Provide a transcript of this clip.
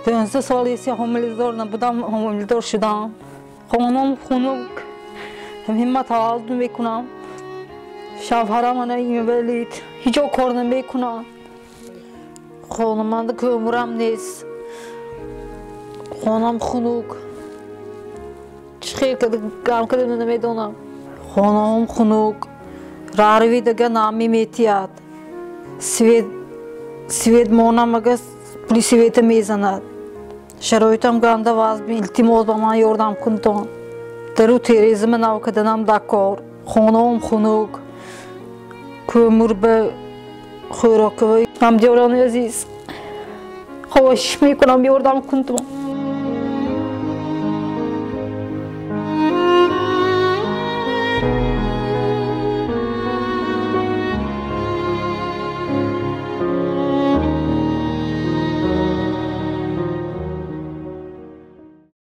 15 соли ҳомиладор набудам, ҳомиладор шудам. Хонам хунук, ҳимма таваллуд мекунам. Шавҳарам ана инвалид, ҳеҷ кор намекунам. Хонаманда кӯмурам нест. Хонам хунук. Чӣ хел карда гарм карда намедонам. Хонаам хунук. Раҳрави дага намӣ метиҳад. Свет монам ага пули света мезанад. Шароитам ганда вазбин, илтимос ба ман ёрдам кунтон. Дару терезама нав карданам дакор. Хонаам хунук. Кӯмур ба хӯрокавӣ. Ҳамдиёрони азиз, хоҳиш мекунам, ёрдам кунтон.